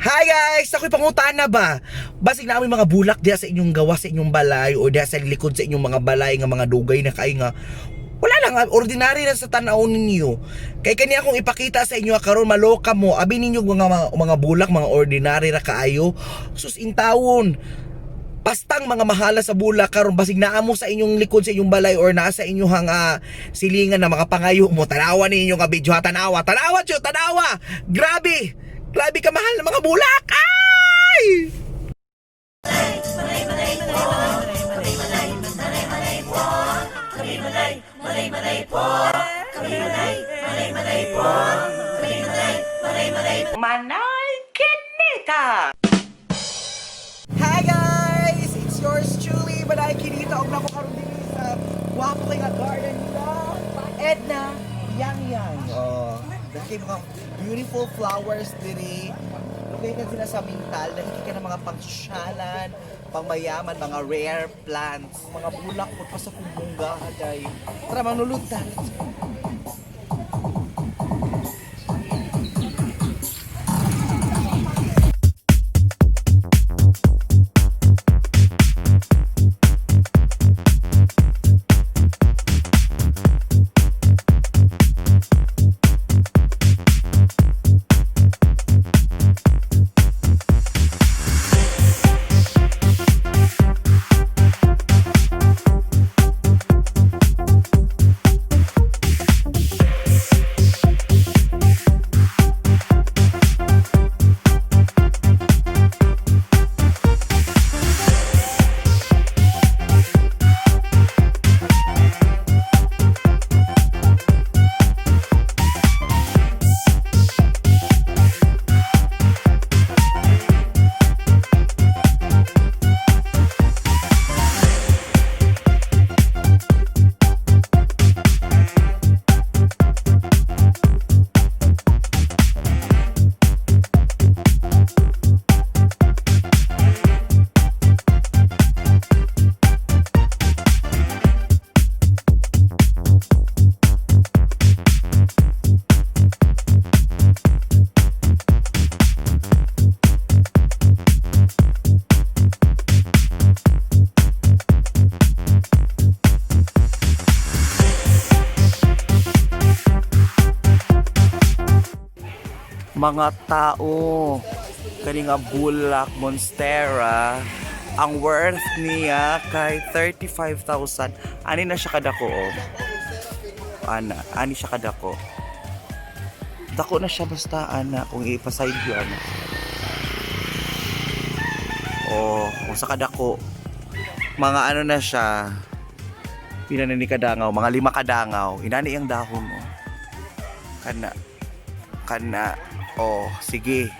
Hi guys! Ako'y pangutana ba? Basig na mga bulak diha sa inyong gawas sa inyong balay o diha sa likod sa inyong mga balay nga mga dugay na kay nga wala lang, ordinary lang sa tanaw ninyo. Kay kani akong ipakita sa inyo karon, maloka mo. Abi ninyo mga bulak, mga ordinary ra kaayo. Sus intawon. Pastang mga mahala sa bulak karon, basig naa mo sa inyong likod sa inyong balay or naa sa inyong silingan na mga pangayo mo. Tanawa ninyo nga video ha, tanawa. Tanawa tiyo, tanawa. Grabe. Grabe ka mahal ng mga bulak. Ay! Manay Kinita! Hi guys! It's yours truly, Manay Kinita. Og nako karon dinhi sa gwapo kay nga garden nila. Edna Yang Yang. Oh, daghay mga beautiful flowers diri. Lugay ka sila sa Mintal, dahil ka ng mga pangsyalan, pangmayaman, mga rare plants, mga bulak po pa sa kumbungga, day. Tara, manulod ta. Let's go. Mga tao, kani nga bulak monstera, ang worth niya kay 35,000. Ani na siya kadako, oh. Ana, ani siya kadako. Dako na siya basta ana kung ipa-side view ana. Oh, kung sa kadako mga ano na siya. Pila na ni kadangaw, mga lima kadangaw. Inani ang dahon mo. Kana kana, oh, sige,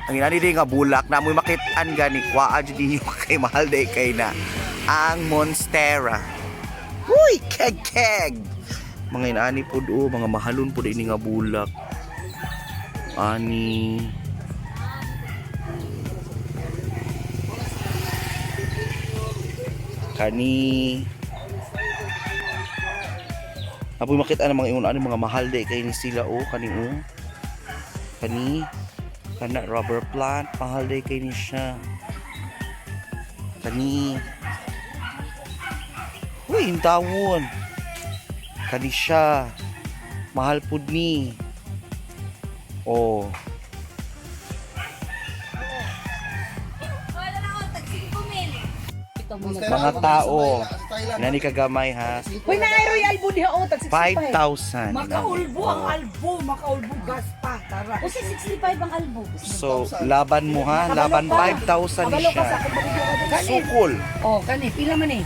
ang inani din nga bulak na amoy makitaan gani kwaa jud ninyo kay mahal day kay na ang monstera. Uy, keg keg, mga inani pod, oh, mga mahalon pod ini nga bulak ani. Kani. Apoy makita ng mga ingon ani, mga mahal day kay ni sila, oh, kani, oh. Kani kana rubber plant, mahal day kay ni siya. Kani. Uy, intawon. Kani siya. Mahal pud ni. Oh. Wala na ako, tag 5 mil. Mga tao. Nani kagamay ha. Uy, na Royal Albo diha oh, tag 65. 5,000. Makaulbo ang albo, makaulbo gas pa, tara. O si 65 ang albo. So, laban mo ha, laban 5,000 ni Kabalo ka siya. sa akong bagyo ka. Kani. Sukol. Oh, kani pila man eh.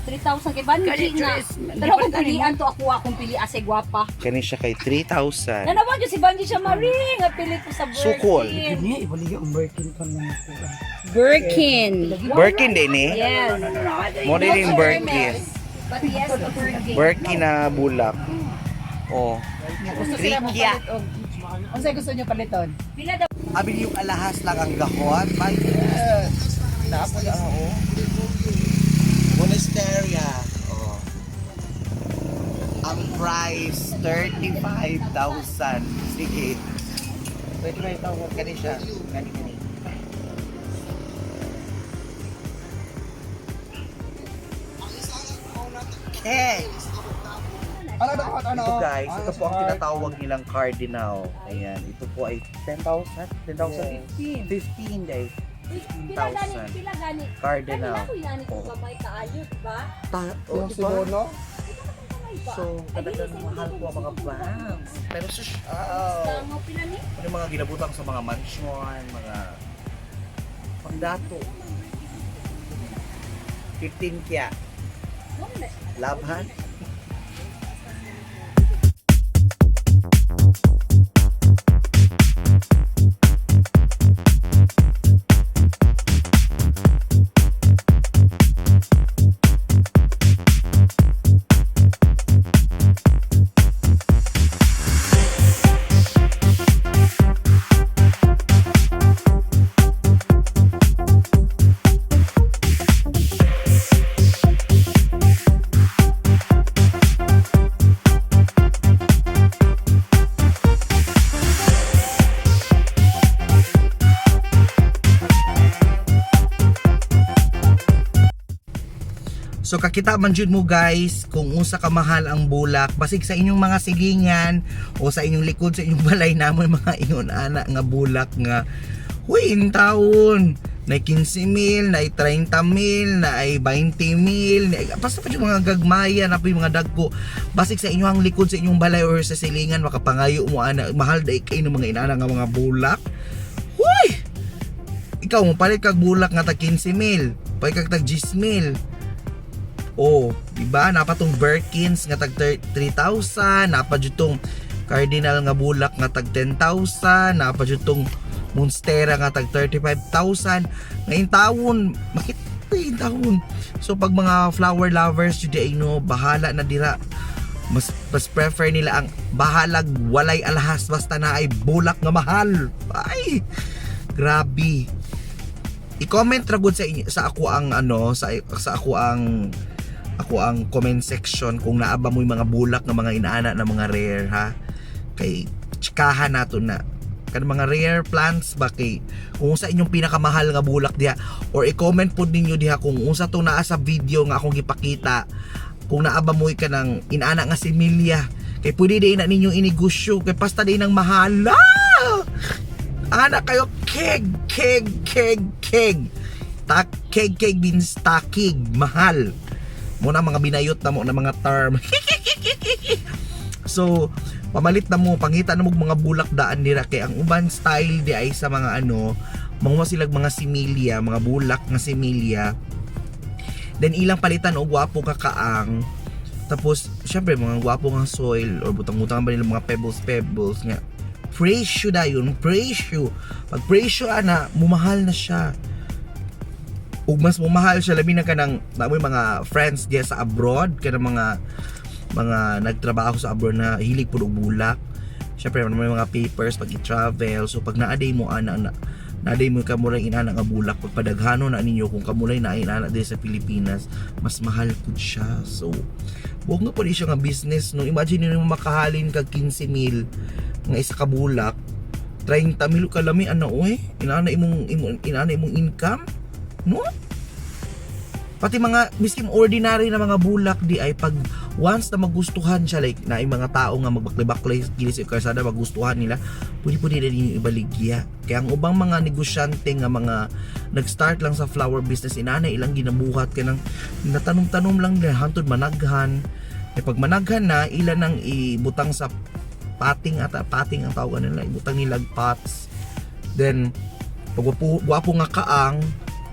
3,000 kay Banji Kani, na. Tres, Pero kung pilian to ako, akong pili ase gwapa. Kani siya kay 3,000. Nanawag yun si Banji siya Marie nga pili ko sa Birkin. Sukol. Niya ibaliga ang Birkin pa man ako. Birkin. Birkin din eh. Yes. Mo din yung Birkin. But yes, to Birkin. Birkin na bulak. Oh. Gusto sila mo Trikya. palit og. Unsay gusto niyo paliton? Pila daw Abi yung alahas lang ang gahot. My goodness. Napol ang oh. Monasteria. Oh. Ang price, 35,000. Sige. 25,000 kani siya. Kani kani. Eh. Ano dapat ano? Ito guys, ito po ang tinatawag nilang cardinal. Ayan, ito po ay 10,000? 10,000? 15. 15 guys. Uy, pila gani, 15,000. pila gani. Cardinal. Kanina ko inani ko Oo. gamay kaayo, di ba? Ta oh, Yung diba? sibono? Gamay ba? So, Ay, dili talagang sa mahal inyo, po ang mga kung plants. Pero social. Langaw pila ni? Ano yung mga ginabutang sa mga mansion, mga pangdato. 15 kya. Wala na siya. Labhan. So kakita man jud mo guys kung unsa ka mahal ang bulak basig sa inyong mga silingan o sa inyong likod sa inyong balay namon mga ingon ana nga bulak nga huy intawon na 15 mil, na 30 mil, na 20 mil, na basta pa yung mga gagmaya na pa yung mga dagko. Basig sa inyong likod sa inyong balay or sa silingan makapangayo mo ana mahal dai kay ng mga inana nga mga bulak. Huy! Ikaw mo palit kag bulak nga tag 15 mil, palit kag tag 10 mil. Oh, di ba? Napa tong Birkins nga tag 3,000, napa jud tong Cardinal nga bulak nga tag 10,000, napa jud tong Monstera nga tag 35,000. Ngayon tawon, makita yung tawon. So pag mga flower lovers jud ay no, bahala na dira. Mas prefer nila ang bahalag walay alahas basta na ay bulak nga mahal. Ay, grabe. I-comment ra gud sa inyo, sa ako ang ano sa ako ang comment section kung naa ba mo yung mga bulak nga mga inaana na mga rare ha, kay tsikahan nato na kan mga rare plants ba, kay kung sa inyong pinakamahal nga bulak diha, or i-comment pod ninyo diha kung unsa to naa sa video nga akong gipakita, kung naa ba mo ka ng inaana nga similya, kay pwede din na ninyong inegosyo kay pasta din ang mahala ana kayo keg keg keg keg tak keg keg means takig mahal mo na mga binayot na mo na mga term. So pamalit na mo, pangita na mo og mga bulak daan dira kay ang uban style di ay sa mga ano, manguha silag mga similya, mga bulak nga similya, then ilang palitan og gwapo ka kaang, tapos syempre mga gwapo nga soil or butang-butang ba nila mga pebbles pebbles nga presyo dayon presyo. Pag presyo ana, mumahal na siya ug mas mumahal siya labi na kanang namoy mga friends diya sa abroad, kanang mga nagtrabaho sa abroad na hilig pud og bulak. Syempre may mga papers pag i-travel, so pag naaday mo ana na naaday mo kamuray inana nga bulak, pag padaghano na ninyo kung kamuray na inana diri sa Pilipinas, mas mahal pud siya. So buok nga pud siya nga business, no? Imagine nimo makahalin kag 15 mil nga isa ka bulak, 30 mil kalami ano oy, inana imong inana imong income, no? Pati mga miskim ordinary na mga bulak di ay pag once na magustuhan siya, like na yung mga tao nga magbakle-bakle gili sa kalsada, magustuhan nila, pwede pwede na ninyo ibaligya. Kaya ang ubang mga negosyante nga mga nag-start lang sa flower business, inana ilang ginabuhat ka ng natanom-tanom lang na hantod managhan. E pag managhan na, ilan ang ibutang sa pating, ata pating ang tawag nila, ibutang nila pots. Then pag gwapo, gwapo nga kaang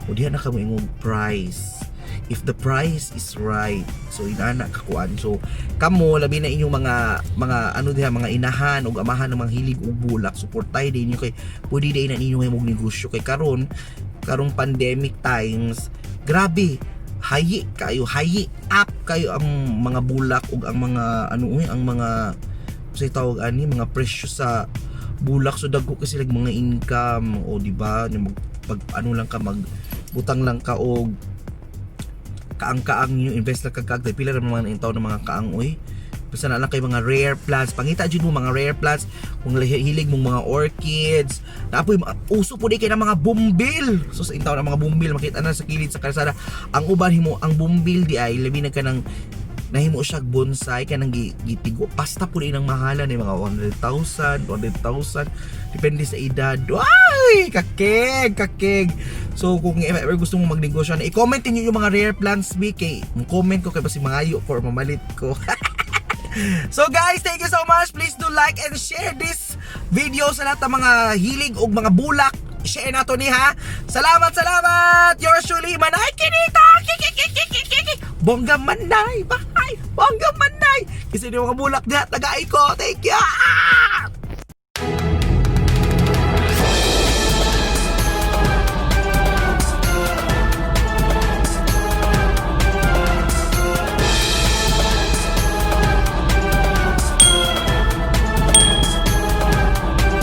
o diha na kamo ingong price if the price is right. So inana kakuan. So kamo, labi na inyong mga ano diha, mga inahan ug amahan ng mga hilig og bulak, suportay din ninyo kay pwede din na ninyo himog negosyo kay karon karong pandemic times, grabe hayi kayo, hayi up kayo ang mga bulak ug ang mga ano uy, ang mga sa tawag ani mga presyo sa bulak. So dagko kasi like mga income o di ba, mag, pag ano lang ka, mag butang lang ka og kaang-kaang ninyo, invest lang kag kaang, pila ra man ang taon ng mga kaang oy. Basta na lang kay mga rare plants. Pangita jud mo mga rare plants kung hilig mong mga orchids. Napoy uso po di kay ng mga bumbil. So sa intaw ng mga bumbil makita na sa kilid sa kalsada. Ang uban himo ang bumbil di ay labi na kanang nahimo siya bonsai kanang gitigo pasta po din ang mahala ni mga 100,000, 200,000, depende sa edad. Ay, kakeg, kakeg. So kung if ever gusto mong magnegosyo na, i-comment niyo yung mga rare plants bi kay comment ko kay basi mangayo ko or mamalit ko. So guys, thank you so much. Please do like and share this video sa lahat ng mga hilig og mga bulak. Share na to ni ha. Salamat, salamat. Yours truly, Manay Kinita. Kikikikikiki. Bongga Manay. Bye. Bongga Manay. Kasi yung mga bulak diha, tagay ko. Thank you. Ah!